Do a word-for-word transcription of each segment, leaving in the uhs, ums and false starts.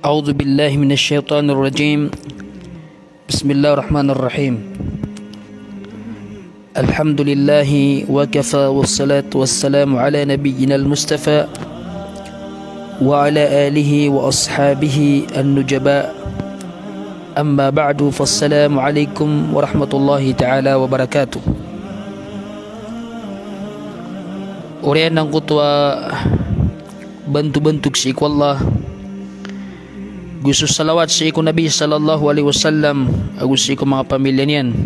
أعوذ بالله من الشيطان الرجيم. بسم الله الرحمن الرحيم. الحمد لله وكفى، والصلاة والسلام على نبينا المصطفى وعلى آله وأصحابه النجباء. أما بعد، فالسلام عليكم ورحمة الله تعالى وبركاته. Oriyan angkoto a bantobantok sii ko Allah, go so salawat sii ko Nabi sallallahu alaihi wasallam, ago sii ko manga pamilya niyan,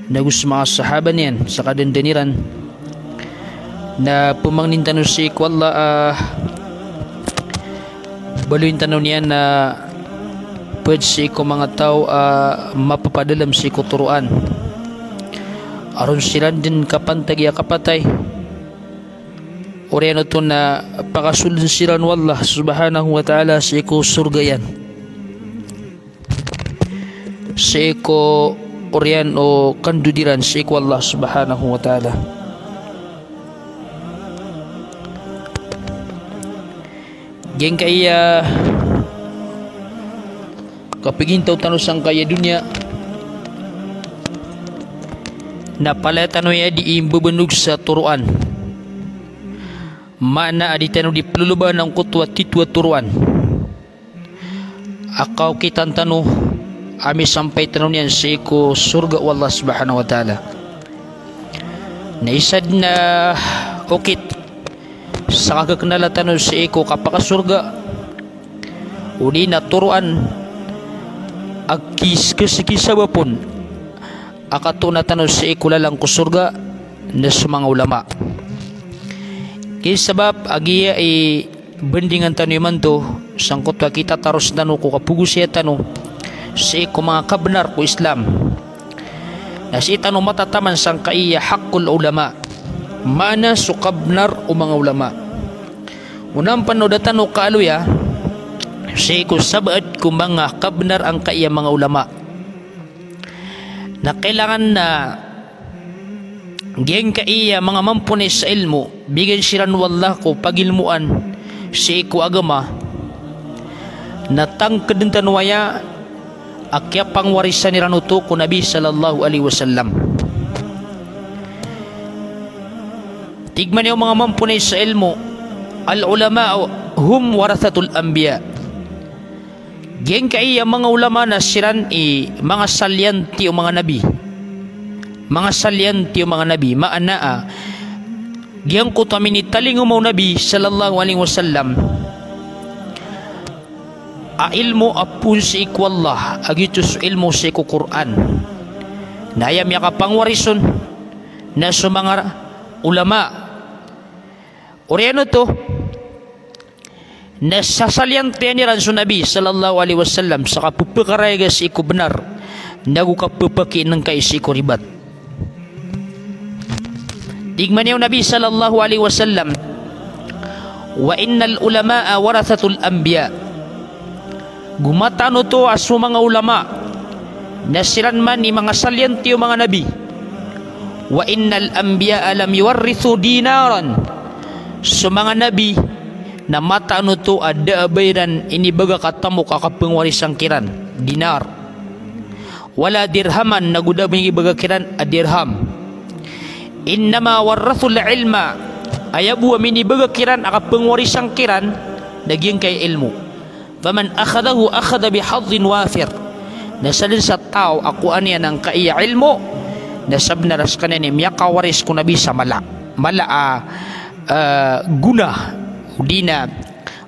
na go so manga sahaba niyan sa kadandan iran. Na pamangnin tano sii ko Allah a baloyin tano niyan na pd sii ko manga taw a mapapadalm sii ko toroan. Aron siran dn kapantagi a kapatay. Oriyan oto na pakasoldn siran o Allah subhanahu wa ta'ala sii ko sorga iyan. Sii ko oriyan o kandod iran sii ko Allah subhanahu wa ta'ala. Giyangkaya kapigintaw tano sangkaya doniya na palaya tano aya dii mbabanog sa toroan. Maana a di tano dii ploloba angkoto a tito a toroan. A kaokitan tano a misampay tano niyan sii ko sorga o Allah subhanahu wa ta'ala. Na isa dn a okit sa kakaknala tano sii ko kapakasorga, odi na toroan a kis-, kis-, kisabap on a katoona tano sii ko lalan ko sorga na so manga ulama. Giya sabap a giya i bandingan tano imanto sangkoto a kitataros tano ko kapagosaya tano sii ko manga kabnar ko Islam. Na sii tano matataman sangkaya haqqul ulama, maana so kabnar o manga ulama. Onaan pn o da tano kaaloya sii ko sabaad ko manga kabnar angkaya manga ulama. Na kailangan na giyangkaya manga mamponay sa ilmo, bigan siran o Allah ko pagilmoan sii ko agama, na tangkdn tano aya a kiyapangwarisan iran oto ko Nabi sallallahu alaihi wasallam. Tig man iyan o manga mamponay sa ilmo, "Al-ulama'u hum warathatul anbiya." Giyangkaya manga ulama na siran i manga saliyanti o manga nabi. Manga saliyanti o manga nabi. Maana a giyangkoto a minitalingoma o Nabi sallallahu alaihi wasallam a ilmo a poon sii ko Allah, a giyoto so ilmo sii ko Qur'an. Na aya miyakapangwaris on na so manga ulama. Oriyan oto na sasaliyantian iran so Nabi sallallahu alaihi wasallam sa kapepakarayaga sii ko bnar, nago kapepakiinengkai sii ko ribat. Tig man iyan o Nabi sallallahu alaihi wasallam, "Wa innal ulama'a warathatul anbiya." Go mataan oto a so manga ulama na siran man i manga saliyanti o manga nabi. "Wa innal anbiya'a lam yuwarrithu dinaran." So manga nabi na mataan oto a da a ba iran inibagak a tamok a kapengwarisan kiran, dinar. "Wala dirhaman," nago da a ba inibagak iran a dirham. "Innama warrathul ilma," aya bo a minibagak iran a kapengwarisan kiran na giyangkai a ilmo. "Faman akhadhahu akhadha bihadhin wafir." Na sadn sa taw a kowaan iyan angkaya ilmo, na sabnar a skaniyan i miyakawaris ko Nabi sa mala, mala a, ah, gona, odi na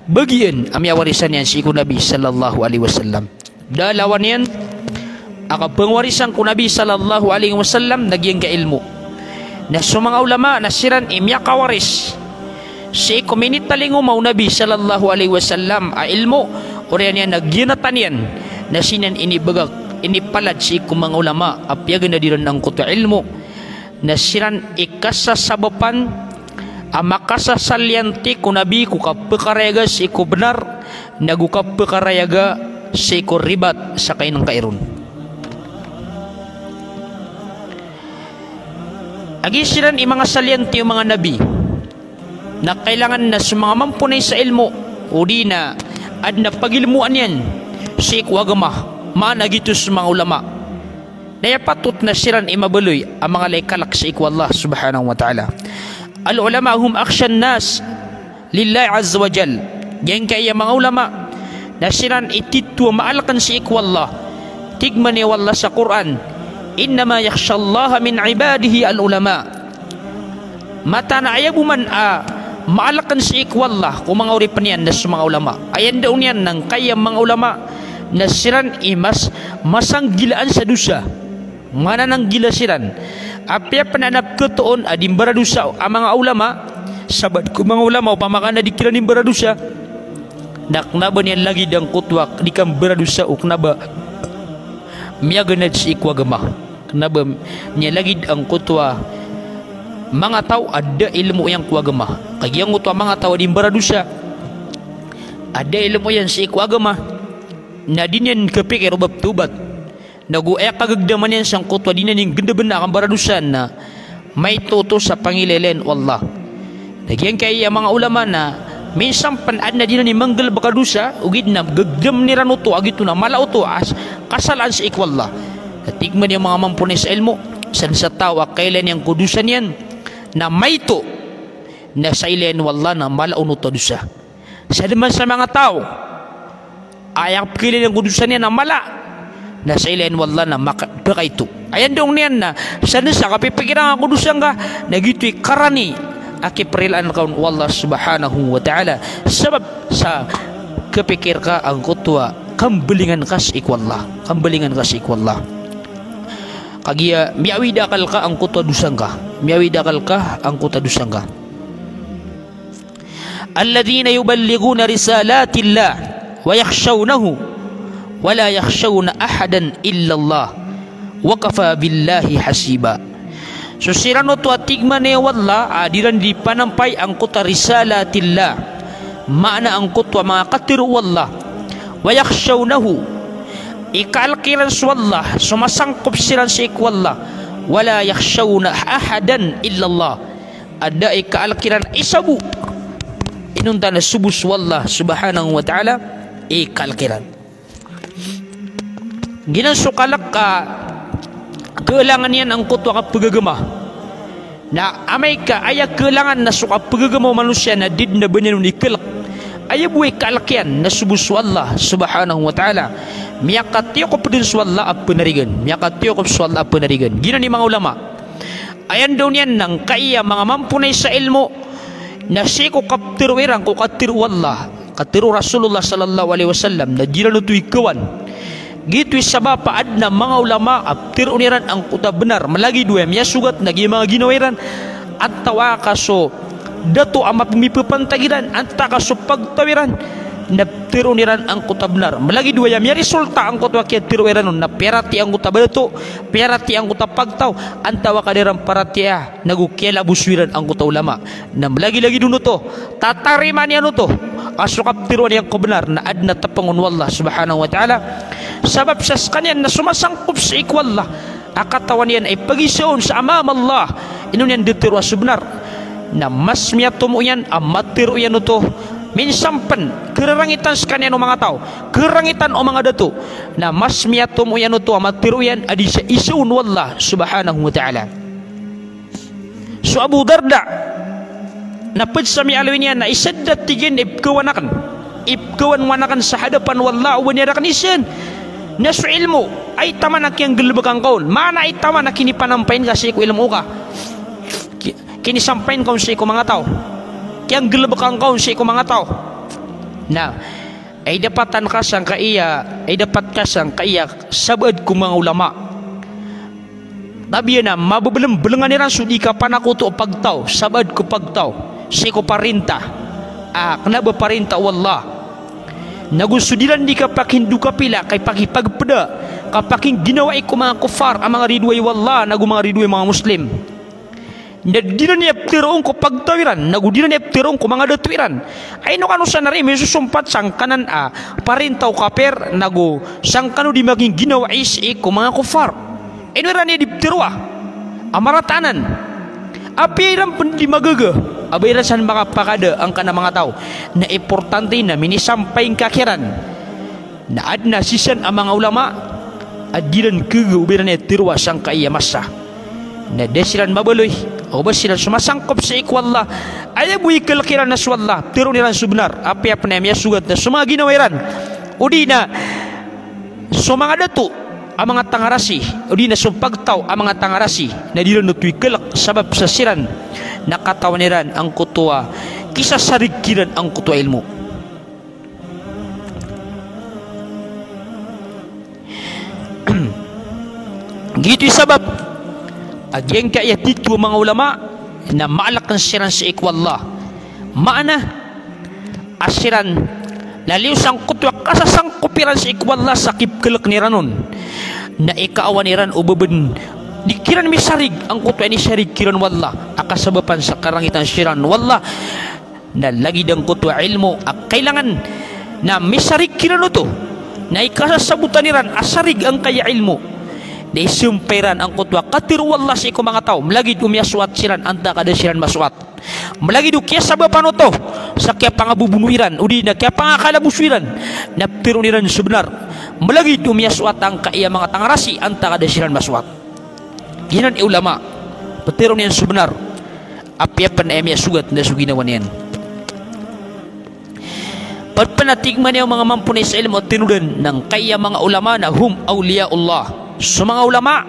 bagian a miyawarisan iyan sii ko Nabi sallallahu alaihi wasallam. Da a lawan iyan a kapengwarisan ko Nabi sallallahu alaihi wasallam na giyangkai a ilmo. Na so manga ulama na siran i miyakawaris sii ko minitalingoma o Nabi sallallahu alaihi wasallam a ilmo, oriyan iyan na giyanatan iyan, na sii niyan inibagak, inipalad sii ko manga ulama a piyaganad iran angkoto a ilmo. Na siran i kasasabapan a makasasaliyanti ko Nabi ko kapekarayaga sii ko bnar, nago kapekarayaga sii ko ribat sa kainengkai ron. Agi siran i manga saliyanti o manga nabi, na kailangan na so manga mamponay sa ilmo, odi na adn a pagilmoan iyan sii ko agama, maana giyoto so manga ulama. Na aya patot na siran i mabaloy a manga lay kalk sii ko Allah subhanahu wa ta'ala. Al-ulama hum akhshan nas lillahi azza wa jal. Giyangkaya manga ulama na siran i tito a maalkn sii ko Allah. Tig mambo o Allah sa Qur'an, "Innama yakhshallaha min ibadihi al-ulama." Mataan a aya bo man a maalkn sii ko Allah ko manga oripn iyan na so manga ulama. Aya ndao niyan na giyangkaya manga ulama na siran i mas masanggilaan sa dosa. Manananggila siran. Apiya pn a na pkhatoon a di mbaradosa a manga ulama, sabaad ko manga ulama opama ka na di kiran di mbaradosa, na kna ba niyan lagid angkoto a di kambaradosa o kna ba miyaganad sii ko agama. Kna ba niyan lagid angkoto a manga taw a da ilmo iyan ko agama. Kagiya angkoto a manga taw a di mbaradosa a da ilmo iyan sii ko agama, na di niyan kapikir o ba ptawbat. Nago aya kagagdaman iyan sangkoto a di niyan inggnbn a kambaradosa na maito oto sa pangilaylay o Allah. Na giyangkaya manga ulama na minsan pn adn a di niyan manggalbk a dosa, ogaid na gagdam iran oto a giyoto na mala oto a kasalaan sii ko Allah. Na tig mambo o manga mamponay sa ilmo, sadn sa taw a kailay niyan ko dosa niyan na maito, na sa ilay o Allah na mala on oto a dosa. Sadn man sa manga taw a aya pkhailay niyan ko dosa niyan na mala, na sa ilay o Allah na maka-, pkaito. Aya ndao niyan na sadn sa kapipikiran ka ko dosa ngka, na giyoto i karani a kiprilaan ka on o Allah subhanahu wa ta'ala. Sabap sa kapikir ka angkoto a kambalingan ka sii ko Allah. Kambalingan ka sii ko Allah. Kagiya miyaawid a akal ka angkoto a dosa ngka. Miyaawid a akal ka angkoto a dosa ngka. Alladhina yuballighuna risalatillah wa yakhshawnahu wa la yakhshawna ahadan illallah wa kafa billahi hasiba. So siran oto a tig mambo o Allah a di iran di panampay angkoto a risalatillah, maana angkoto a manga katharo o Allah, wa yakhshawnahu, i kaalk iran so Allah, so masangkop siran sii ko Allah, wa la yakhshawna ahadan illallah, a da i kaalk iran isa bo inonta na so bo so Allah subhanahu wa ta'ala i kaalk iran. Giyanan so kalk a khalangan iyan angkoto a kapagagama. Na amay ka aya khalangan na so kapagagama o manosiya na di dn a ba niyan on ikalk. Aya bo i kaalk iyan na so bo so Allah subhanahu wa ta'ala. Miyakatiyokop dn so Allah a pnarigan. Miyakatiyokop so Allah a pnarigan. Giyanan i manga ulama. Aya ndao niyan na giyangkaya manga mamponay sa ilmo na sii ko kaptharo iran ko katharo o Allah, katharo o Rasulullah sallallahu alaihi wasallam, na di iran oto ikawan. Giyoto i sabap a adn a manga ulama a ptharoon iran angkoto a bnar, mlagid o aya miyasogat na giya manga ginawa iran, antaa ka so dato a map-, mipapantag iran, antaa ka so pagtaw iran, na ptharoon iran angkoto a bnar. Mlagid o aya miyaresulta angkoto a kiyatharo iran on na piyaratiyaya angkoto a ba dato, piyaratiyaya angkoto a pagtaw, antaa ka di iran paratiyaya, nago kiyalaboso iran angkoto a ulama. Na mlagilagid on oto, tatarimaan iyan oto a so kaptharoa niyan ko bnar na adn a tpng on o Allah subhanahu wa ta'ala. Sabap sa skaniyan na so masangkop sii ko Allah a katawan iyan a ipagiza on sa amam Allah, ino niyan di tharoa so bnar. Na mas miyatomo iyan a matharo iyan oto, minsan pn kararangitan skaniyan o manga taw, kararangitan o manga dato, na mas miyatomo iyan oto a matharo iyan a di sa iza on o Allah subhanahu wa ta'ala. So Abu Darda, na pd sa miyaaloy niyan na isa dn a tig iyan a ipkhawan akn, ipkhawan akn sa hadapan o Allah o ba niyan rakn izaan. Na so ilmo, ay taman a kiyanggalbka ngka on. Maana ay taman a kinipanampayin ka sii ko ilmo ka. Ki-, kinisampayin ka on sii ko manga taw. Kiyanggalbka ngka on sii ko manga taw. Na, ay dapatan ka sangkaiya, ay dapat ka sangkaiya sabaad ko manga ulama. Tabiya na mabablngblngan iran so di kapanakoto o pagtaw, sabaad ko pagtaw sii ko parinta a kna ba parinta o Allah. Nago so di ran di kapakindokapila, kapakipagpda, kapakingginawai ko manga kuffar a manga ridoay o Allah, nago manga ridoay o manga Muslim. Na di ran iya ptharoon ko pagtaw iran, nago di ran iya ptharoon ko manga dato iran. Ay ino kano sa na ri misosompat sangkanan a parinta o kapir, nago sangkano di magingginawai sii ko manga kuffar. Ino iran iya di ptharoa a marata anan. Apiya iran pn di magaga a ba iran san makapakada angkanan a manga taw. Na importante na minisampay ngka kiran. Na adn a sii san a manga ulama a di ran khagaga o ba iran aya tharoa sangkai a masa. Na da siran mabaloy o ba siran so masangkop sii ko Allah. Aya bo i khalq iran na so Allah, tharoon iran so bnar, apiya pn aya miyasogat na so manga ginawa iran, o di na so manga dato a manga tangarasi, o di na so pagtaw a manga tangarasi, na di ran oto i khalq sabap sa siran na katawan iran angkoto a kisasarig kiran angkoto a ilmo. Giyoto i sabap a giyangkaya titho a manga ulama na maalkn siran sii ko Allah. Maana a siran na liyo sangkoto a kasasangkop iran sii ko Allah sa kipkhalqn iran on, na ikaawan iran o ba bn di kiran misarig angkoto a inisarig kiran o Allah a kasabapan sa karangitan siran o Allah. Na lagid angkoto a ilmo a kailangan na misarig kiran oto, na ikasasabotan iran a sarig angkaya ilmo, na isampay iran angkoto a katharo o Allah sii ko manga taw, mlagid o miyasoat siran antaa ka da siran masoat. Mlagid o kiyasabapan oto sa kiyapangabobono iran, o di na kiyapangakalaboso iran, na ptharoon iran so bnar. Mlagid o miyasoat angkaya manga tangarasi antaa ka da siran masoat. Giyanan i ulama, ptharoon iyan so bnar, apiya pn aya miyasogat na so ginawa niyan. Pd pn a tig man iyan o manga mamponay sa ilmo a tinodan na angkaya manga ulama na hum awliyaullah. So manga ulama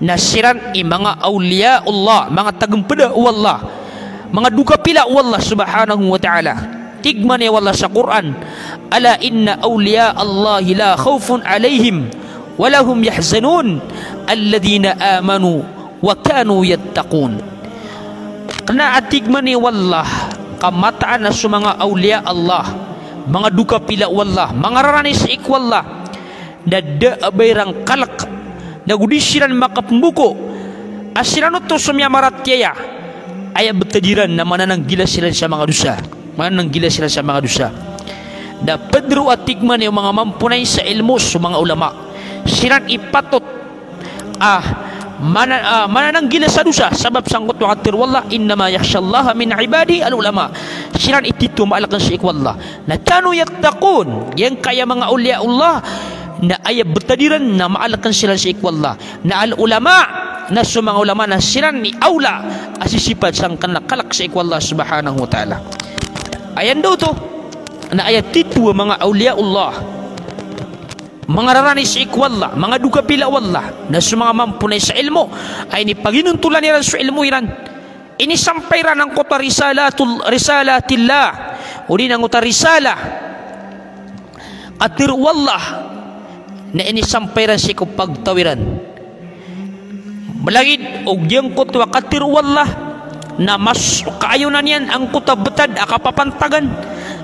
na siran i manga awliyaullah, manga tagnpda o Allah, manga dokapila o Allah subhanahu wa ta'ala. Tig man iyan o Allah sa Qur'an, "Ala inna awliyaallahi la khawfun alayhim wa la hum yahzanun, alladhina amanu wa kanu yattaqun." Kna a tig man iyan o Allah, ka mataan a so manga awliya Allah, manga dokapila o Allah, manga rarani sii ko Allah, na da a ba iran khalq, nago di siran makapmboko a siran oto so miyamaratiyaya, aya btad iran na manananggila siran sa manga dosa. Manananggila siran sa manga dosa. Na pd roo a tig man iyan o manga mamponay sa ilmo so manga ulama, siran i patot a mana-, a manananggila sa dosa sabap sangkoto a katharo o Allah, "Innama yakhshallaha min ibadihil ulama." Siran i titho a maalkn sii ko Allah. Na kanu yattaqun, giyangkaya manga awliyaullah, na aya btad iran na maalkn siran sii ko Allah. Na al-ulama, na so manga ulama na siran i awla a sisipat sangkanan a khalq sii ko Allah subhanahu wa ta'ala. Aya ndao oto na aya titho a manga awliyaullah, manga rarani sii ko Allah, manga dokapila o Allah, na so manga mamponay sa ilmo a inipaginontolan iran so ilmo iran. Inisampay iran angkoto a risalatul-, risalatillah, odi na angkoto a risala, katharo o Allah, na inisampay iran sii ko pagtaw iran. Mlagid o giyangkoto a katharo o Allah na mas kaayonan iyan angkoto a btad a kapapantagan,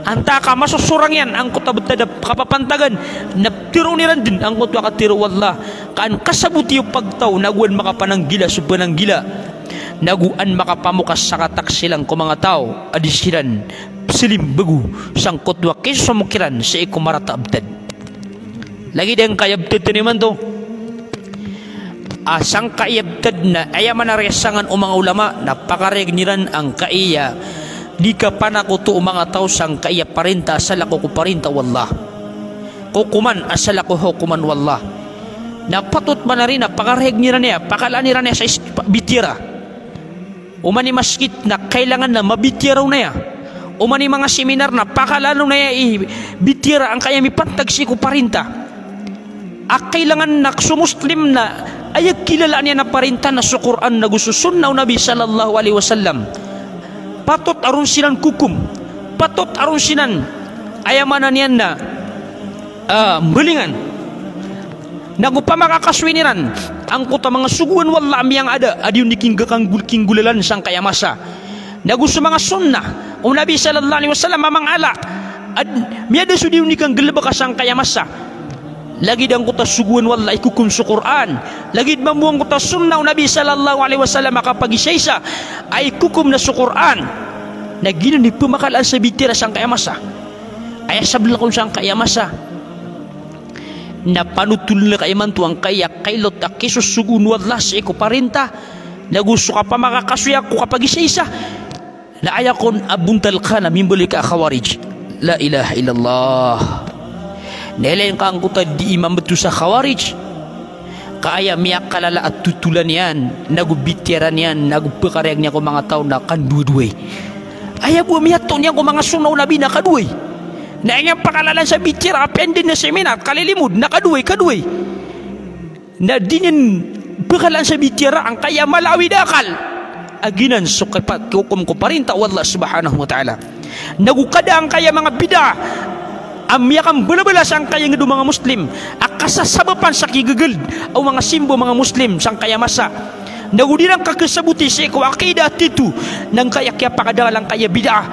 antaa ka masosorang iyan angkoto a btad a kapapantagan, na ptharoon iran dn angkoto a katharo o Allah, ka an kasaboti o pagtaw nago an makapananggila so pananggila, nago an makapamokas sa kataksilan ko manga taw a di siran pslimbgo sangkoto a kisosomok iran sii ko marata a btad. Lagid angkaya btad tano imanto a sangkaya btad na aya manariyasangan o manga ulama na pakarayagn iran angkaya di kapanakoto o manga taw sangkaya parinta a salakaw ko parinta o Allah. Ko koman a salakaw ko koman o Allah. Na patot man ari na pakarayagn iran aya, pakalaan iran aya sa is-, pa-, bitiyara. Oman i masgit na kailangan na mabitiyara on aya. Oman i manga seminar na pakalaan on aya i bitiyara angkaya mipantag sii ko parinta. A kailangan na so Muslim na aya kilalaan iyan a parinta na so Qur'an nago so sunnah o Nabi sallallahu alaihi wasallam. Patot a ron siran kokom. Patot a ron siran, aya maana niyan na, ah, mbalingan. Nago pamakakasoy iran angkoto a manga sogoan o Allah a miyangaada a di on di kingga kanggol-, kinggolalan sangkaya masa. Nago so manga sunnah o Nabi sallallahu alaihi wasallam a mangala a miyada so di on di kanggalbka sangkaya masa. Lagid angkoto a sogoan o Allah a ikokom so Qur'an. Lagid mambo angkoto a sunnah o Nabi sallallahu alaihi wasallam a kapagisaisa a ikokom na so Qur'an. Na giyanan i pmakalaan sa bitiyara sangkaya masa. Aya sabla kon sangkaya masa na panotoln ka imanto angkaya kailot a kisosogoon o Allah sii ko parinta, nago so kapamakakasoy ko kapagisaisa. Na aya kon a bontal ka na mimbaloy ka a Khawarij. La ilaha illallah. Na ilay ngka angkoto a dii mambeto sa Khawarij ka aya miyakalala a totolan iyan, nago bitiyaran iyan, nago pekarayag niyan ko manga taw na kandoway-doway. Aya bo a miyatoon iyan ko manga sunnah o Nabi na kadoway. Na aya niyan pakalalaan sa bitiyara a piyandan na seminar, kalilimod, na kadoway, kadoway. Na di niyan pekalaan sa bitiyara angkaya mala a awid a akal a giyanan so kipa-, kiyokom ko parinta o Allah subhanahu wa ta'ala. Nago kada angkaya manga bid'ah a miyakambalabala sangkaya nged o manga Muslim a kasasabapan sa kigegeld o manga simba o manga Muslim sangkaya masa. Nago di iran kakeseboti sii ko aqidah a tito na angkaya kiyapakadakal angkaya bid'ah.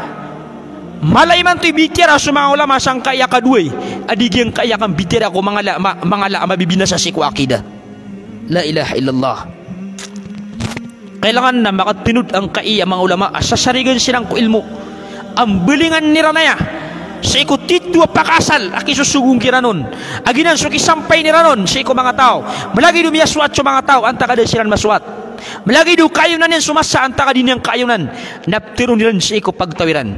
Mala imanto i bitiyara so manga ulama sangkaya kadoway a di giyangkaya kambitiyara ko manga la-, ma-, manga la a mabibinasa sii ko aqidah. La ilaha illallah. Kailangan na makatenod angkaya manga ulama a sasarigen siran ko ilmo. Ambalingan iran aya sii ko tito a pakaasal a kisosogoon kiran on. A giyanan so kisampay iran on sii ko manga taw. Malagid o miyasoat so manga taw antaa ka da siran masoat. Malagid o kaayonan iyan so masa antaa ka di niyan kaayonan. Na peteron iran sii ko pagtaw iran.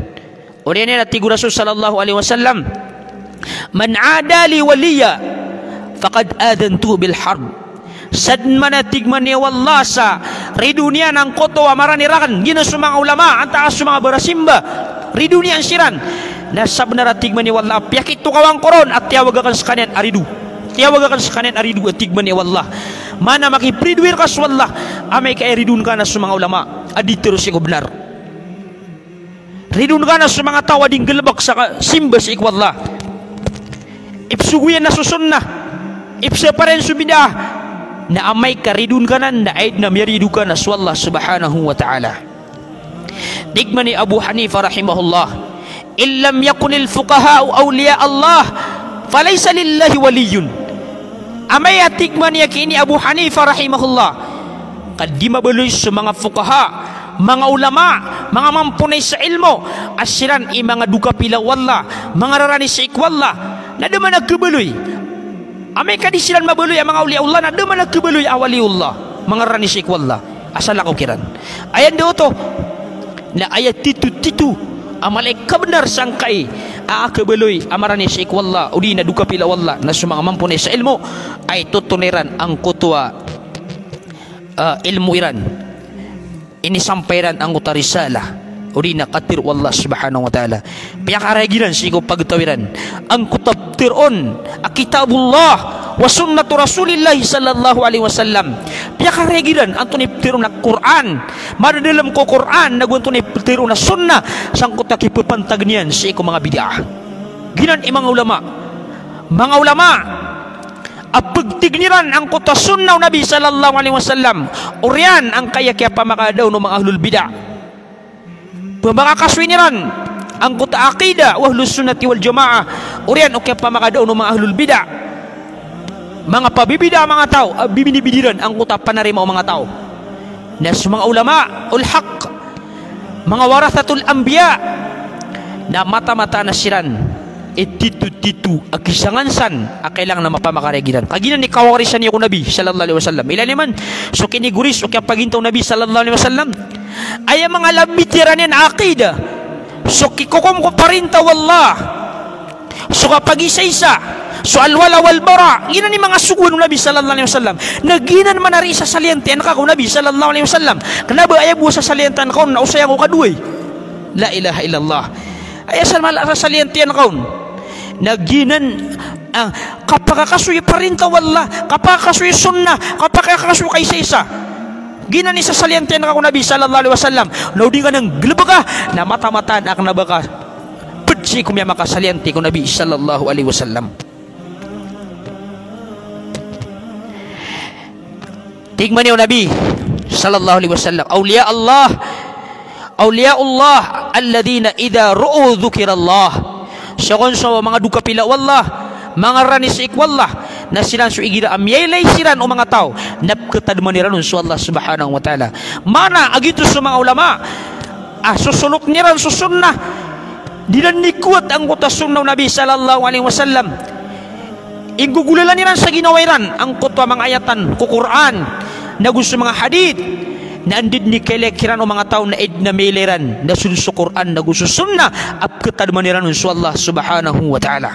Oriyan iyan a tig o Rasul sallallahu alaihi wasallam, "Man ada li waliya, faqad adhantuhu bil harb." Sadn man a tig man iyan o Allah sa ridoon iyan angkoto a marani raken, giyanan so manga ulama, antaa so manga barasimba, ridoon iyan siran. Na sabnar a tig man iyan o Allah, piyakitokawan ko ron a tiyawag aken sekaniyan a rido. Tiyawag aken sekaniyan a rido a tig man iyan o Allah. Maana makiperidoay reka so Allah, amay ka aya ridoon ka na so manga ulama a di tero sii ko benar. Ridoon ka na so manga taw a di nggalebek sa ka-, simba sii ko Allah. Ipsogo iyan na so sunnah. Ipsapar iyan so bid'ah. Na amay ka ridoon ka nan, na aya den a miyarido ka na so Allah subhanahu wa ta'ala. Tig man i Abu Hanifa rahimahullah, "In lam yakunil fuqaha'u awliya Allah, falaysa lillahi waliyyun." Amay a tig man iyan ki ini Abu Hanifa rahimahullah, ka di mabaloy so manga fuqaha, manga ulama, manga mamponay sa ilmo, a siran i manga dokapila o Allah, manga rarani sii ko Allah, na da man a khabaloy. Amay ka di siran mabaloy a manga awliya Allah, na da man a khabaloy a wali Allah, manga rarani sii ko Allah. Asal ako kiran. Aya ndao oto, na aya tito-tito a mala i kabenar sangkai a khabaloy a marani sii ko Allah, odi na dokapila o Allah, na so manga mamponay sa ilmo, a itotonay ran angkoto a, ah, ilmo iran. Inisampay iran angkoto a risalah, odi na katero o Allah subhanahu wa ta'ala. Piyakarayag iran sii ko pagtaw iran angkoto a peteroon a Kitabullah wa sunnatu Rasulillahi sallallahu alaihi wasallam. Piyakarayag iran antonaa i peteroon a Qur'an, madadalem ko Qur'an, nago antonaa i peteroon a sunnah, sangkoto a kipepantag niyan sii ko manga bid'ah. Giyanan i manga ulama. Manga ulama a pegtigen iran angkoto a sunnah o Nabi sallallahu alaihi wasallam, oriyan angkaya kiyapamakadaon o manga ahlul bid'ah. Pemakakasoy iran angkoto a aqidah o Ahlus Sunnati wal Jamaah, oriyan o kiyapamakadaon o manga ahlul bid'ah. Manga pabibid'ah a manga taw, a bibinibidi iran angkoto a panarima o manga taw. Na so manga ulama ul haq, manga warathatul anbiya, na mataan-mataan a siran i tito-tito a kisangansan a kailangan a mapamakarayag iran. Ka giyanan i kawarisan iyan ko Nabi sallallahu alaihi wasallam. Ilay niyo man so kinigoris o kiyapagintaw o Nabi sallallahu alaihi wasallam. Aya manga lambitiyaran iyan a aqidah, so kikokom ko parinta o Allah, so kapagisaisa, so al-wala wal-bara, giyanan i manga sogoan o Nabi sallallahu alaihi wasallam. Na giyanan man a ri sasaliyantian ka ko Nabi sallallahu alaihi wasallam. Kena ba aya bo a sasaliyantian ka on na osayan ko kadoway. La ilaha illallah. Aya sa mala a sasaliyantian ka on na giyanan, ah, kapakakasoy parinta o Allah, kapakakasoy sunnah, kapakakasoy kaisaisa. Giyanan i sasaliyantian ka ko Nabi sallallahu alaihi wasallam. Na o di ngka nan galebeka, na mataan-mataan a kena ba ka ped sii ko miyamakasaliyanti ko Nabi sallallahu alaihi wasallam. Tig man iyan o Nabi sallallahu alaihi wasallam, awliya Allah, awliya Allah alladhina idha ru'u dhukirallah. Sokon so manga dokapila o Allah, manga rarani sii ko Allah, na siran so igira a miyailay siran o manga taw na peketademan iran on so Allah subhanahu wa ta'ala. Maana a giyoto so manga ulama a sosolot iran so sunnah, di iran nikowat angkoto a sunnah o Nabi sallallahu alaihi wasallam. Inggogolalan iran sa ginawa iran angkoto a manga ayatan ko Qur'an, nago so manga hadith, na anda dn i kailay kiran o manga taw na aya dn a miyailay ran na so, so Qur'an nago so sunnah a pkhatadman iran on so Allah subhanahu wa ta'ala.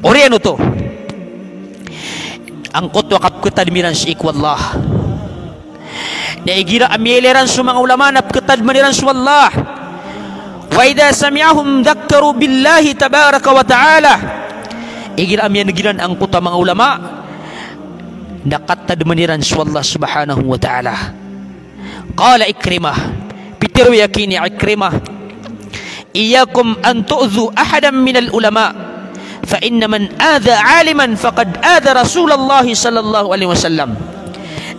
Oriyan oto, angkoto a kapkhatadmi ran sii ko Allah. Na igira a miyailay ran so manga ulama na pkhatadman iran so Allah. Wa idha sami'ahum dhakkaru billahi tabaraka wa ta'ala. Igira a miyaneg iran angkoto a manga ulama na katadman iran so Allah subhanahu wa ta'ala. Qala Ikrimah, pitharo iyan ki ini Ikrimah, "Iyyakum an tu'dhu ahadan minal ulama, fa inna man adha aliman faqad adha Rasulullah sallallahu alaihi wasallam."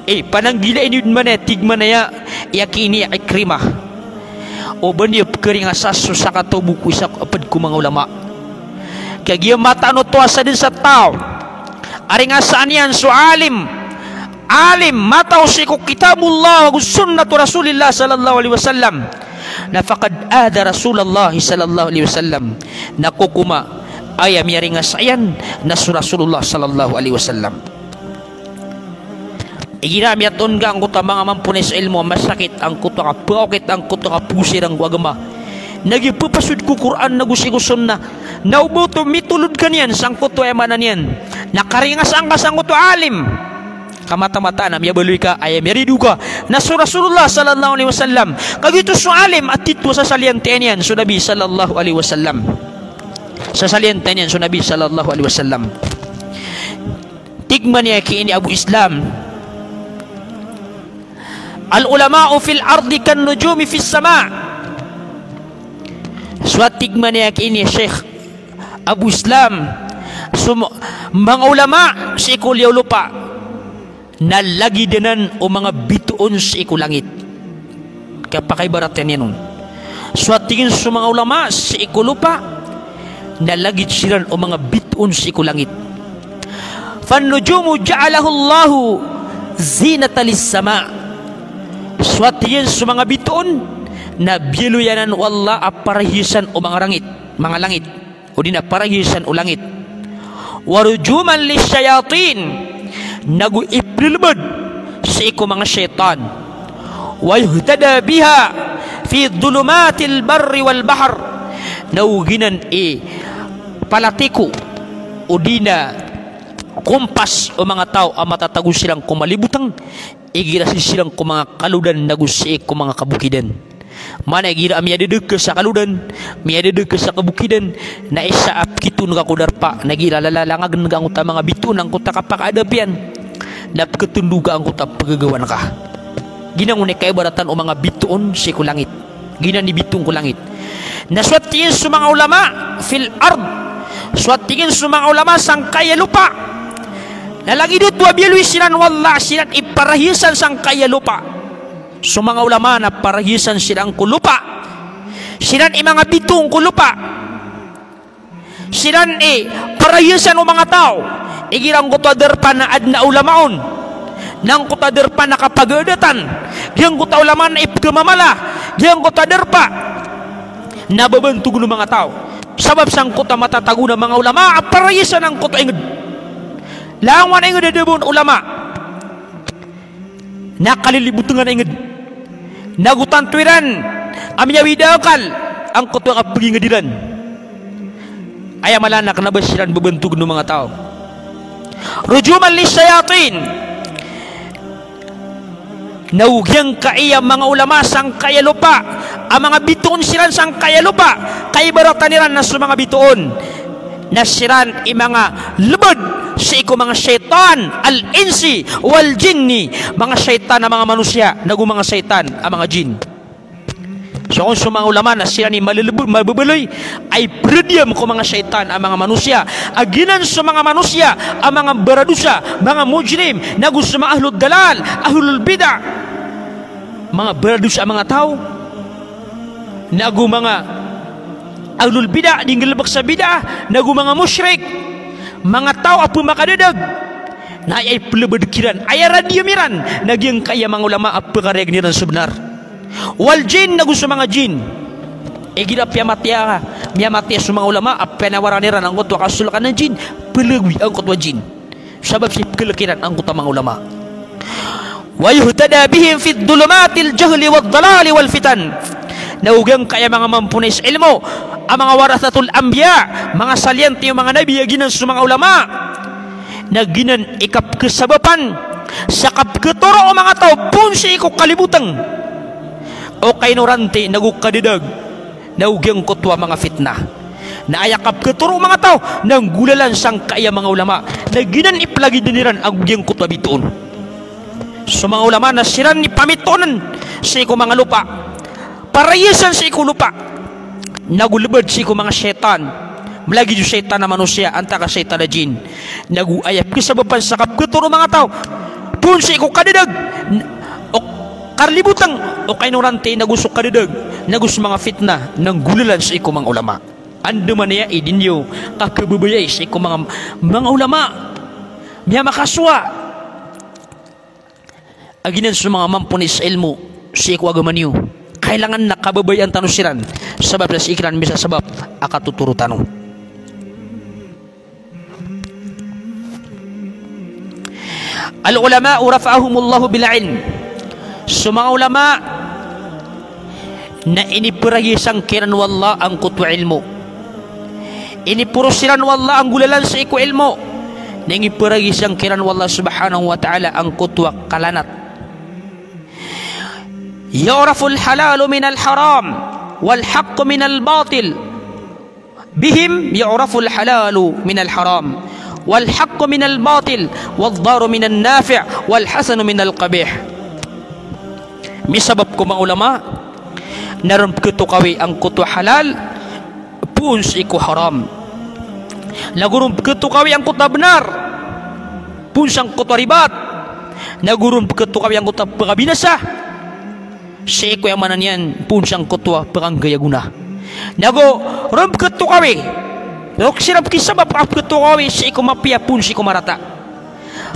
Eh, pananggilai niyo dn man aya, tig man aya, iyan ki ini Ikrimah, o ba niyo pkharingasa so sakataw bo ko isa pd ko manga ulama. Kagiya mataan oto a sadn sa taw a ringasaan iyan so alim, alim, mataw sii ko Kitabullah ago Sunnatu Rasulillah sallallahu alaihi wasallam, na faqad adha Rasulullah sallallahu alaihi wasallam. Na kokoma aya miyaringasa iyan na so Rasulullah sallallahu alaihi wasallam. Igira a miyatoon ka angkoto a manga mamponay sa ilmo a masakit angkoto a kapkaokit angkoto a kapogosir angko agama, na giya pphasod ko Qur'an ago sii ko Sunnah, na o ba oto mitolod ka niyan sangkoto a aya maana niyan na karingasaan ka sangkoto a alim. Ka mataan a miyabaloy ka, aya miyarido ka na so Rasulullah sallallahu alaihi wasallam. Kagiya oto so alim a tito a sasaliyantayan iyan so Nabi sallallahu alaihi wasallam. Sasaliyantayan iyan so Nabi sallallahu alaihi wasallam. Tig man iyan ki ini Abu Islam, "Al ulama'u fil ardi kan nujumi fis sama." So, tig man iyan ki ini Sheikh Abu Islam, so manga ulama sii ko liyawaw lopa na lagid anan o manga bitoon sii ko langit. Kapakaibaratan iyan on. So, tig iyan, so manga ulama sii ko lopa na lagid siran o manga bitoon sii ko langit. "Fan nujumu ja'alahu Allahu zinatan lis sama." So, tig iyan, so manga bitoon na biyaloy anan o Allah a parahiyasan o manga rangit, manga langit, odi na parahiyasan o langit. "Wa rujuman lish shayatin," nago iphlbd sii ko manga shaytan. "Wa yuhtada biha fi dhulumatil barri wal bahr," nago giyanan i palatiko odi na kompas o manga taw a matatago siran ko malibotang igira sii siran ko manga kalodan nago sii ko manga kabokidan. Maana igira a miyadadeg ka sa kalodan, miyadadeg ka sa kabokidan, na isa a pkitoon ka ko darpa, na igira lalalangagn ka angkoto a manga bitoon angkoto a kapakaadap iyan, na pkhatndo ka angkoto a pgagawan ka. Giyanan i kaibaratan o manga bitoon sii ko langit. Giyanan i bitoon ko langit. Na so, tig iyan, so manga ulama fil ard, so, tig iyan, so manga ulama sangkaya lopa, na lagid oto a biyaloy siran o Allah, siran i parahiyasan sangkaya lopa. So manga ulama na parahiyasan siran ko lopa, siran i manga bitoon ko lopa. Siran i parahiyasan o manga taw. Igira angkoto a darpa na adn a ulama on, na angkoto a darpa na kapagaadatan, giyangkoto a ulama na ipkhamamala, giyangkoto a darpa na babantogn o manga taw. Sabap sangkoto a matatago na manga ulama a parahiyasan angkoto a ingd. Langowan a ingd a da ba on ulama na kalilibotngan a ingd. Nago tanto iran a miyawid a akal angkoto a kapagingd iran. Aya mala na kna ba siran babantogn o manga taw. Rujuman lish shayatin. Nago giyangkaya manga ulama sangkaya lopa a manga bitoon siran sangkaya lopa, kaibaratan iran na so manga bitoon na siran i manga lbd sii ko manga shaytan, al-insi wal-jinni, manga shaytan a manga manosiya, nago manga shaytan a manga jin. So kon so manga ulama na siran i malilbd, mababaloy a ipradiyam ko manga shaytan a manga manosiya, a giyanan so manga manosiya a manga baradosa, manga mujrim, nago so manga ahlud dalal, ahlul bid'ah, manga baradosa a manga taw, nago manga ahlul bid'ah, di nggalbk sa bid'ah, nago manga mushrik, manga taw a pmakadadag, na aya iphlbd kiran, aya radiyam iran, na giyangkaya manga ulama a pkarayag iran so bnar. Wal jin, nago so manga jin. Igira piyamatiya, miyamatiya so manga ulama a piyanawaran iran angkoto a kasolkan a jin, phlagoy angkoto a jin. Sabap sii pkhalk iran angkoto a manga ulama. Wa yuhtada bihim fi dhulumatil jahli wad dalali wal fitan. Na o giyangkaya manga mamponay sa ilmo a manga warathatul anbiya, manga saliyantay o manga nabi a giyanan so manga ulama, na giyanan i kapkhasabapan sa kapkhatoro o manga taw poon sii ko kalibotang o kainorante nago kadadag, nago giyangkoto a manga fitna. Na aya kapkhatoro o manga taw na nggolalan sangkaya manga ulama, na giyanan i plagidan iran ago giyangkoto a bitoon. So manga ulama na siran i pamitoonan sii ko manga lopa, parayasan sii ko lopa, nago lebad sii ko manga shaytan. Malagid o shaytan a manosiya antaa ka shaytan a jinn. Nago aya pkhasabapan sa kapkhatoro o manga taw poon sii ko kadadag o kalibotang o kainorante nago so kadadag nago so manga fitna na nggolalan sii ko manga ulama. Andamanaya i di niyo kakhababayai sii ko manga, manga ulama. Miyamakasowa a giyanan so manga mamponay sa ilmo sii ko agama niyo. Kailangan na kababayaan tano siran, sabap sa sii kiran misasabap a katotoro tano. Al-ulama'u rafa'ahumullahu bil ilm. So manga ulama na iniperagi sangkiran o Allah angkoto a ilmo. Iniporos iran o Allah a nggolalan sii ko ilmo. Na iniperagi sangkiran o Allah subhanahu wa ta'ala angkoto a kalanat. Yu'raful halalu minal haram, wal haqqu minal batil. Bihim yu'raful halalu minal haram, wal haqqu minal batil, wad daru minan nafi', wal hasanu minal qabih. Misabap ko manga ulama na ron pkhatokawi angkoto a halal poon sii ko haram. Nago ron pkhatokawi angkoto a bnar poon sangkoto a ribat. Nago ron pkhatokawi angkoto a pkabinasa sii ko, aya maana niyan, poon sangkoto a pkanggay a gona. Nago ron pkhatokawi, ron siran pkhisabap a pkhatokawi sii ko mapiya poon sii ko marata.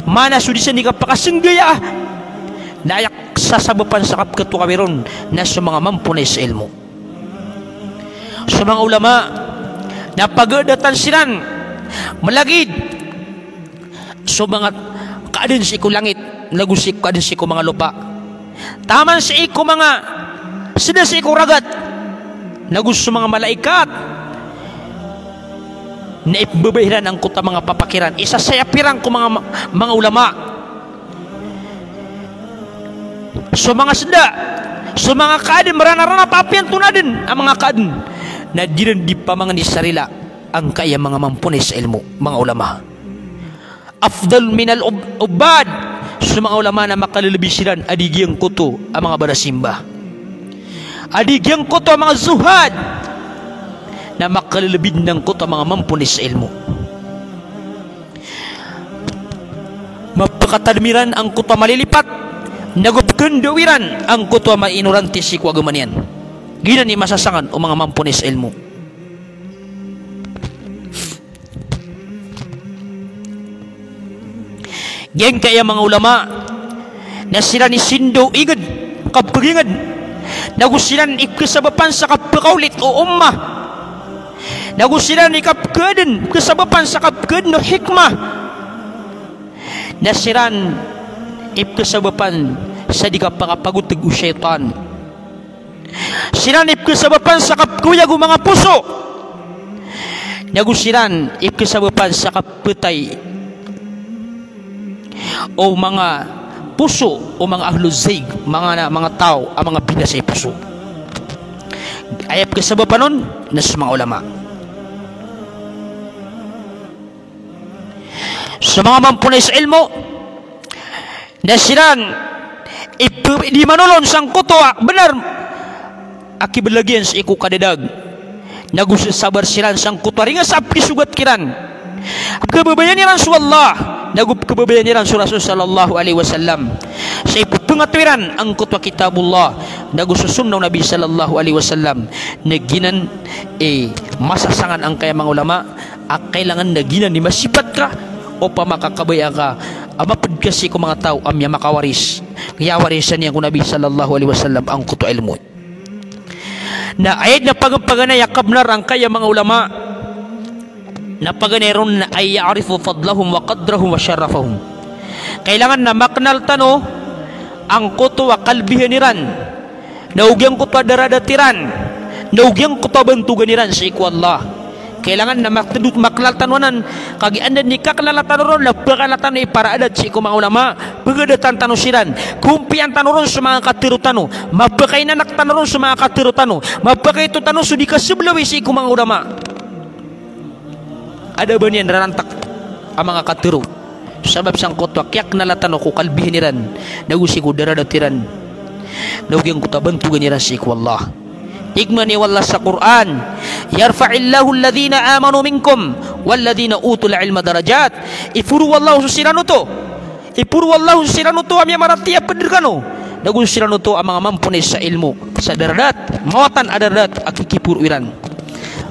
Maana so di san di kapakasnggayaa. Na aya sasabapan sa kapkhatokawi ron na so manga mamponay sa ilmo. So manga ulama na pagadatan siran, malagid so manga kaaden sii ko langit nago sii ko kaaden sii ko manga lopa, taman sii ko manga seda sii ko ragat, nago so manga malaikat, na ipmbabaya iran angkoto a manga papak iran. Isasayap iran ko manga, manga ulama. So manga seda, so manga kaaden, marana-rana papiya antonaa den a manga kaaden, na di ran di pamangni sa rila angkaya manga mamponay sa ilmo, manga ulama. Afdal minal ub-, ubbad. So manga ulama na makalelebi siran a di giyangkoto a manga barasimba, a di giyangkoto a manga zuhad, na makalelebi den angkoto a manga mamponay sa ilmo. Mapakatadem iran angkoto a malilipat, nago pkendo iran angkoto a mainorante sii ko agama niyan. Giyanan i masasangan o manga mamponay sa ilmo. Giyangkaya manga ulama na siran i sindaw inged, kapeginged, nago siran i pkhasabapan sa kapekaolit o ummah, nago siran i kapekaden, pkhasabapan sa kapekaden o hikmah, na siran i pkhasabapan sa di kapakapagoteg o shaytan. Siran i pkhasabapan sa kapkhaoyag o manga poso. Nago siran i pkhasabapan sa kapetay o manga poso o manga ahluz zayg, manga, manga taw a manga binasa i poso. Aya pkhasabapan on na so manga ulama. So manga mamponay sa ilmo na siran i pe-, di manolon sangkoto a benar a kibelagiyan sii ko kadadag. Nago sasabar siran sangkoto a ringasa a pkisogat kiran. Pkhababayaan iran so Allah, nago pkhababayaan iran so Rasul sallallahu alaihi wasallam. Sa ipepengato iran angkoto a Kitabullah, nago so sunnah o Nabi sallallahu alaihi wasallam. Na giyanan i masasangan angkaya manga ulama, a kailangan na giyanan i masipat ka, opama ka kabaya ka a maped ka sii ko manga taw a miyamakawaris, kiyawarisan iyan ko Nabi sallallahu alaihi wasallam angkoto a ilmo. Na aya den a pag-, paganay a kabnar angkaya manga ulama, na paganay ron na ay ya'rifu fadlahum wa qadrahum wa sharafahum. Kailangan na makenal tano angkoto a kalbihan iran, na o giyangkoto a daradat iran, na o giyangkoto a bantogan iran sii ko Allah. Kailangan na matedot, maklal tano anan, kagiya anda i kaklala tano ron na pekala tano i para adat sii ko manga ulama, pegadatan tano siran, kompiyan tano ron so manga katero tano, mapakainanak tano ron so manga katero tano, mapakaito tano so di kasebelawi sii ko manga ulama. Ada ba niyan rarantek a manga katero. Sabap sangkoto a kiyaknala tano ko kalbihan iran, nago sii ko daradat iran, nago giyangkoto a bantogan iran sii ko Allah. Tig mambo o Allah sa Qur'an, "Yarfa'illahu alladhina amanu minkum walladhina utul ilma darajat." Iporo o Allah so siran oto. Iporo o Allah so siran oto a miyamaratiyaya ped rekano, nago so siran oto a manga mamponay sa ilmo, sa daradat, mawatan a daradat a kikiporo iran.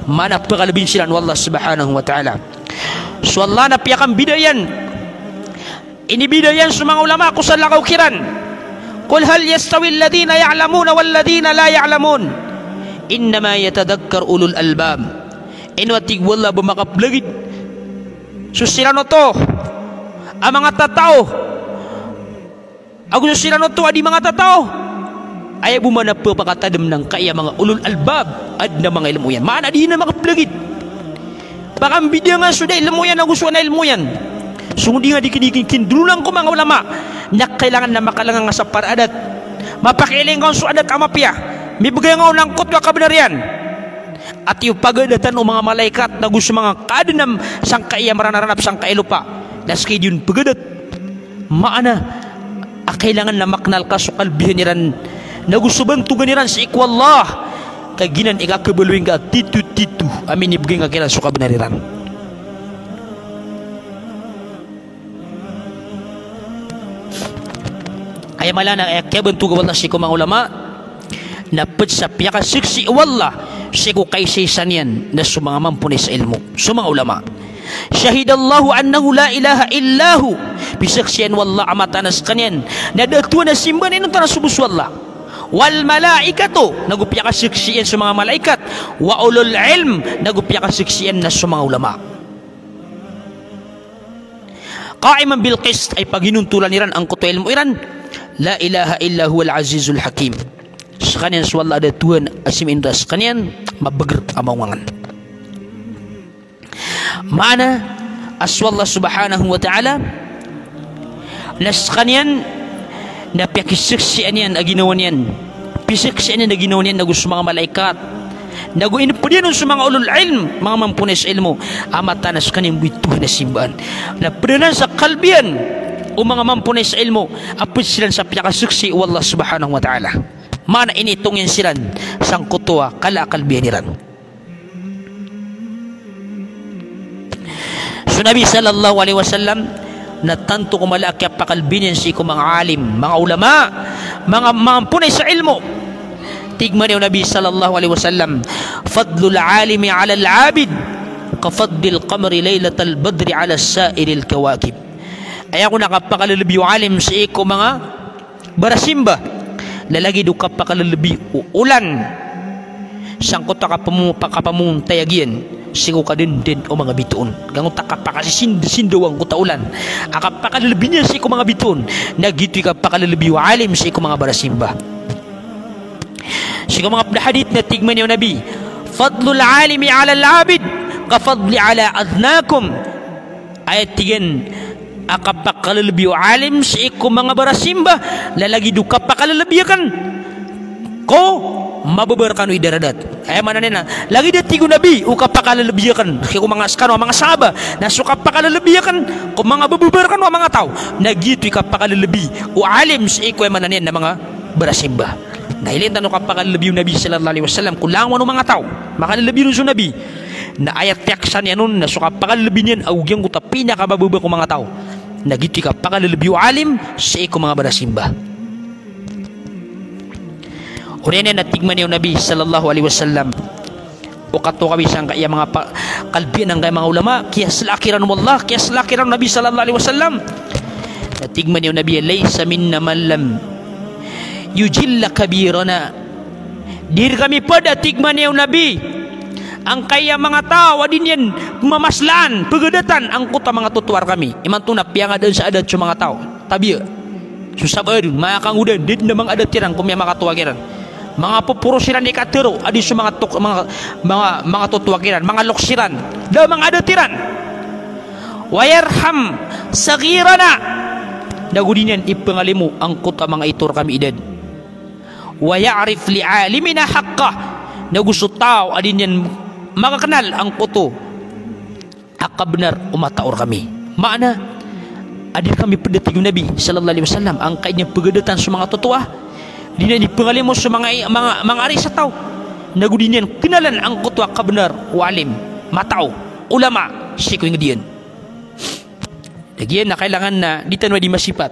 Maana pekalebin siran o Allah subhanahu wa ta'ala. So Allah na piyakambidaan iyan, inibida iyan so manga ulama ko salakaw kiran. "Qul hal yastawi alladhina ya'lamuna walladhina la ya'lamun. Innama yatadhakkaru ulul albab." Ino a tig o Allah ba makaplagid so siran oto a manga tatao ago so siran oto a di manga tatao? Aya bo man a pepakatadem angkaya manga ulul albab, aden a manga ilmo iyan. Maana di na makaplagid. Pakambidaan so da ilmo iyan ago so da ilmo iyan. So di nga di kini-, kini-, kindolonan ko manga ulama, na kailangan na makalangan nga sa para adat. Mapakiilay nga on so adat a mapiya. Mibegay nga on angkoto a kabenar iyan. Ati o pagadatan o manga malaikat, nago so manga kaaden a sangkaya maranaranap, sangkaya lopa, na seka i di on pegadat. Maana a kailangan na maknal ka so kalbihan iran, nago so bantogan iran sii ko Allah. Ka giyanan i kakebaloy nga tito-tito a minibegay nga kiran so kabenar iran. Aya maana na aya kiyabantoga o Allah sii ko manga ulama, na ped sa piyakasaksi o Allah sii ko kaisaisa niyan na so manga mamponay sa ilmo, so manga ulama. "Shahidallahu annahu la ilaha illa hu." Pisaksian o Allah a mataan a sekaniyan na da a Tuhan a simbaan inonta na so bo so Allah. "Wal malaikatu," nago piyakasaksi iyan so manga malaikat. "Wa ulul ilm," nago piyakasaksi iyan na so manga ulama. "Qa'iman bil qist," ay paginontolan iran angkoto a ilmo iran. "La ilaha illa huwal azizul hakim." Sekaniyan so Allah a da a Tuhan a simbaan inonta sekaniyan, mabeger a maongangan. Maana a so Allah subhanahu wa ta'ala na sekaniyan na piyakisaksian iyan a ginawa niyan. Pisaksian iyan a ginawa niyan nago so manga malaikat, nago iniped iyan on so manga ulul ilm, manga mamponay sa ilmo, a mataan a sekaniyan bo i Tuhan a simbaan. Na ped anan sa kalbihan o manga mamponay sa ilmo a ped siran sa piyakasaksi o Allah subhanahu wa ta'ala. Maana initong iyan siran sangkoto a kala a kalbihan iran. So Nabi sallallahu alaihi wasallam na tanto ko mala a kiyapakalbi niyan sii ko manga alim, manga ulama, manga, manga mamponay sa ilmo. Tig mambo o Nabi sallallahu alaihi wasallam, "Fadlul alimi alal abid ka fadlil qamari lailatal badri ala sairil kawakib." Aya kon a kapakalelebi o alim sii ko manga barasimba na lagid o kapakalelebi o olan sangkoto a kapamo-, pa-, kapamontayag iyan sii ko kadenden o manga bitoon. Giyangkoto a kapakasisindaw angkoto a olan a kapakalelebi niyan sii ko manga bitoon, na giyoto i kapakalelebi o alim sii ko manga barasimba. Sii ko manga ped a hadith na tig mambo o Nabi, "Fadlul alimi alal abid ka fadli ala adnakum." Aya tig iyan a kapakalelebi o alim sii ko manga barasimba na lagid o kapakalelebi aken ko mababa rekano i daradat. Aya maana niyan na lagid a tig o Nabi o kapakalelebi aken sii ko manga sekano a manga sahaba, na so kapakalelebi aken ko manga bababa rekano a manga taw, na giyoto i kapakalelebi o alim sii ko, aya maana niyan na, manga barasimba. Na ilay tano kapakalelebi o Nabi sallallahu alaihi wasallam ko langowan o manga taw. Makalelebi ron so Nabi. Na aya tiyaksan iyan on na so kapakalelebi niyan ago giyangkoto a pinakabababa ko manga taw, na giyoto i kapakalelebi o alim sii ko manga barasimba. Oriyan iyan na tig mambo o Nabi sallallahu alaihi wasallam, o katokawi sangkaya manga pa-, kalbihan angkaya manga ulama, kiyaselak iran o Allah, kiyaselak iran o Nabi sallallahu alaihi wasallam. Na tig mambo o Nabi, "Laisa minna man lam yujilla kabirana." Di rekami ped, a tig mambo o Nabi, angkaya manga taw a di niyan pemamaslaan, pegadatan angkoto a manga totoa rekami. Imanto na piyangadaan sa adat so manga taw. Tabiya. So sabaad, manga kangodan, da dn a manga adat iran ko miyamakatowa kiran. Manga poporos iran i katharo a di so manga tok-, manga, manga, manga totowa kiran, manga loks iran. Da a manga adat iran. Wa yarham saghirana. Na go di niyan ipangalimo angkoto a manga ito rkami i dad. Wa ya'rif li alimina haqqah. Na go so taw a di niyan makaknal angkoto a kabnar o matao rkami. Maana a di rkami pd, a tig o Nabi sallallahu alaihi wasallam, angkai niyan pagadatan so manga totowa, di niyan ipangalimo so manga i-, manga, manga ari sa taw. Na go di niyan knalan angkoto a kabnar o alim, matao, ulama, sii ko ingd iyan. Lagid iyan na kailangan na di tano a di masipat.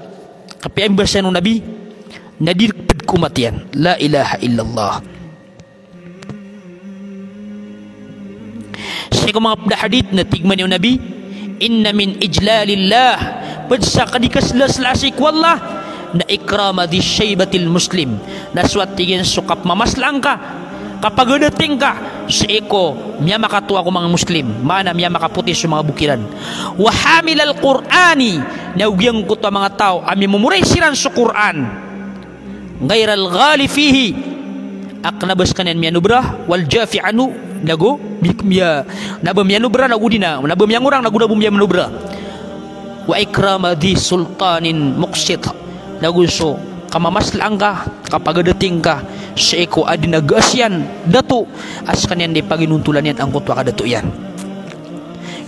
Kapiya imbasa o Nabi na di pd ko omat iyan. La ilaha illallah. Sii ko manga pd a hadith na tig mambo o Nabi, "Inna min ijlalillah," pd sa kadikaslasla sii ko Allah, na "ikrama dhi shaybatil muslim." Na so, a tig iyan, so kapmamaslaan ka, kapagadating ka sii ko miyamakatowa ko manga Muslim, maana miyamakapoti so manga bok iran. "Wa hamilal Qur'ani," na go giyangkoto a manga taw a miyamomoray siran so Qur'an. "Ghairal ghali fihi," a kna ba skaniyan miyanobra, "wal jafi anhu," na go mi-, miya-, na ba miyanobra, na go di na, na ba miyangorang, na go di na ba miyanobra. "Wa ikrama dhi sultanin muqsit," na go so kamamaslaan ka, kapagadating ka sii ko adn a gaas iyan, dato, a skaniyan di paginontolan iyan angkoto a kadato iyan.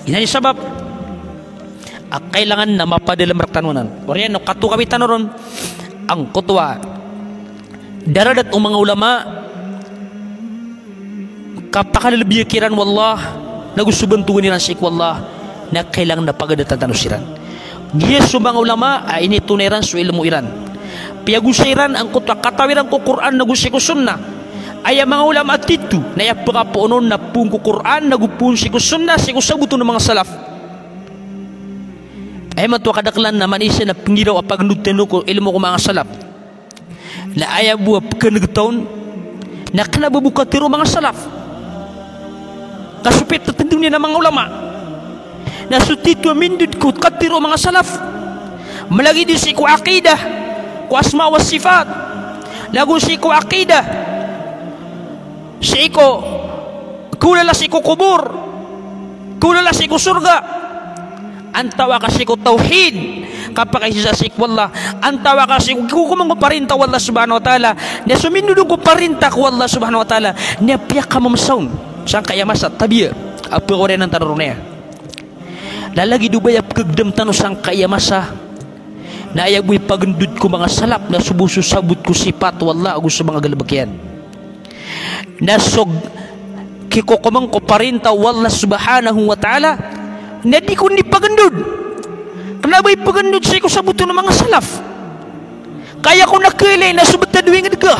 Giyanan i sabap a kailangan na mapadalm rktano anan. Oriyan o katokawi tano ron angkoto a daradat o manga ulama, kapakalalabiya kiran o Allah, na go so bantogan iran sii ko Allah, na kailangan na pagadatan tano siran. Giya so manga ulama a initona iran so ilmo iran. Piyagosa iran angkoto a katawi iran ko Qur'an na go sii ko Sunnah. Aya manga ulama a tito na aya pkapoonon na poon ko Qur'an na go poon sii ko Sunnah, sii ko sabot o manga salaf. Aya mato a kadaklan na manisiya na pnggiraw a pagndod tano ko ilmo ko manga salaf. Na aya bo a pkhanggta on na kna ba bo katharo o manga salaf. Ka so pithatndon iyan a manga ulama na so tito a mindod ko katharo o manga salaf, malagid i sii ko aqidah ko asma wa sifat, na go sii ko aqidah sii ko, kaolala sii ko kobor, kaolala sii ko sorga. Antawaa ka sii ko tawhid, kapakaisa sii ko Allah. Antawaa ka sii ko kokomang ko parinta o Allah subhanahu wa ta'ala. Na so mindod on ko parinta ko Allah subhanahu wa ta'ala na piyakamamsa on sangkai a masa, tabiya a pkhaoriyanan tano ron aya. Na lagid o ba aya pkhagdam tano sangkai a masa na aya bo i pagndod ko manga salaf na so bo so sabot ko sipat o Allah ago so manga galbk iyan. Na so kikokomang ko parinta o Allah subhanahu wa ta'ala na di ko di pagndod. Kna ba i pagndod sii ko sabot o manga salaf. Ka aya ko na kailay na so btad o ingd ka.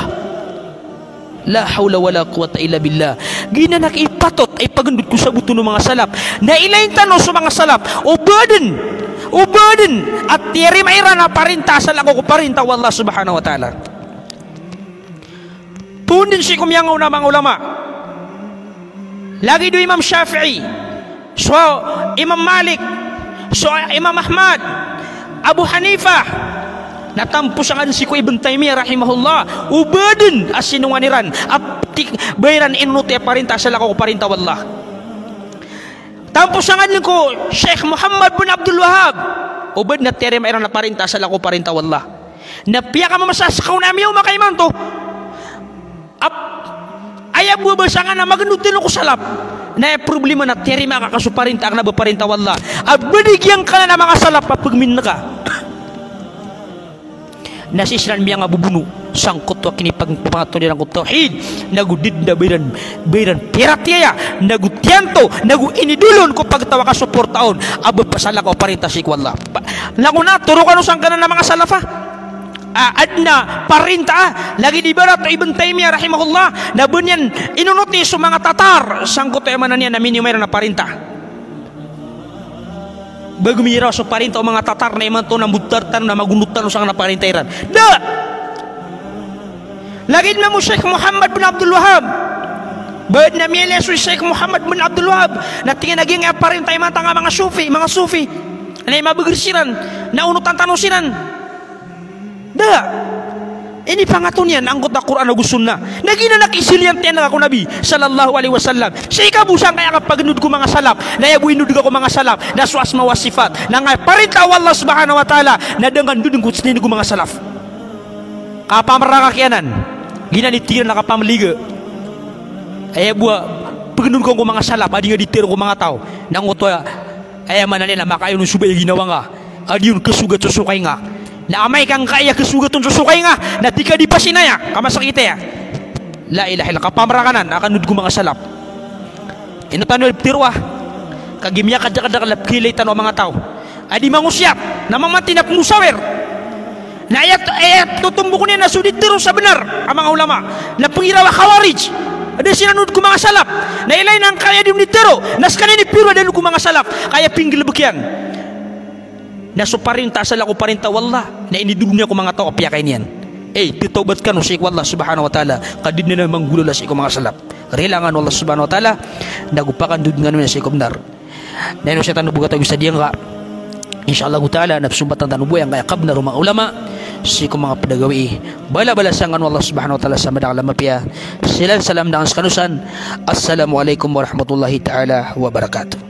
La hawla wala quwwata illa billah. Giyanan a ipatot a ipagndod ko sabot o manga salaf. Na ilayin tano so manga salaf o ba dn, o ba dn a tiyarima iran a parinta a salakaw ko parinta o Allah subhanahu wa ta'ala. Poon dn sii ko miyangaoona a manga ulama. Lagid o Imam Shafi'i, so Imam Malik, so Imam Ahmad, Abu Hanifa, na tampo sangkanan sii ko Ibn Taymiyyah rahimahullah, o ba dn a sinongan iran a pti-, ba iran inonoti a parinta a salakaw ko parinta o Allah. Tampo sangkanan ko Sheikh Muhammad bin Abdul Wahhab, o ba dn a tiyarima iran a parinta a salakaw ko parinta o Allah. Na piyakamamasa a ska on a miyaoma ka imanto. Ap-, aya bo a ba sangkanan a magndod tano ko salaf. Na aya problema na tiyarima ka ka so parinta a kna ba parinta o Allah a ba di giyangkanan a manga salaf a pagmin ka. Na sii siran miyangabobono sangkoto a kinipag-, pangatoon iran ko tawhid. Na go di dn a ba iran, ba iran piyaratiyaya, na go tiyanto, na go inidolon ko pagtaw a kasoporta on a ba pasalakaw a parinta sii ko Allah. Pa-, na go na torokan o sangkanan a manga salaf a a, adn a parinta a, lagid ibarat o Ibn Taymiyyah rahimahullah, na ba niyan inonoti so manga Tatar, sangkoto a aya maana niyan na minioma iran a parinta. Ba gomiraw so parinta o manga Tatar na imanto na mbotar tano na magondot tano sangkanan a parinta iran. Da! Lagid mambo o Sheikh Muhammad bin Abdul Wahhab. Ba adn a miyailay so Sheikh Muhammad bin Abdul Wahhab na tig iyan a giyangkaya parinta imanto a manga Sufi, manga Sufi. Na imabagr siran, na onotan tano siran. Da. Inipangato niyan angkoto a Qur'an ago sunnah. Na giyanan a kisiliyan tiyan ka ko Nabi sallallahu alaihi wasallam. Sii ka bo sangkaya kapagndod ko manga salaf. Na aya bo inndod ka ko manga salaf na so asma wa sifat na ngka parinta o Allah subhanahu wa ta'ala, na da ngka ndodn ko sii ko manga salaf. Kapamraka kiyanan. Giyanan i tig iran a kapamliga. Aya bo a pagndod ka ko manga salaf a di ngka di tharoa ko manga taw. Na angkoto a Aya maana niyan na makaayon on so baya a ginawa ngka a di on kasogat so sokay ngka. Na amay ka ngka aya kasogat on so sokay ngka, na tig ka di pasin aya, ka masakit aya. La ilaha illallah, kapamrakanan a kandod ko manga salaf. Ino tano aya ptharoa? Kagiya miyakadakadakl a pkhailay tano a manga taw a di mangosiyat, na mamatay na pmosawir. Na aya, aya totombok niyan na so di tharoa sa bnar a manga ulama na pnggiraw a Khawarij. Da sinanod ko manga salaf. Na ilay na ngka aya di on di tharoa na skaniyan i piro a da on ko manga salaf. Ka aya pinggalbk iyan na so parinta a salakaw ko parinta o Allah na inidolog niyan ko manga taw a piyakay niyan. Ey, titawbat kano sii ko Allah subhanahu wa ta'ala, ka di dn dn manggolawla sii ko manga salaf. Rilaan kano o Allah subhanahu wa ta'ala, na go pakandodn kano niyan sii ko bnar. Na ino sii tano bo katawi sa diyangka. Insha Allahu ta'ala, na psombatan tano bo angkaya kabnar o manga ulama sii ko manga pd a gawii. Balabalasan kano o Allah subhanahu wa ta'ala sa madakl a mapiya. Silan salam dn skano san. Assalamu alaikum warahmatullahi ta'ala wabarakatuh.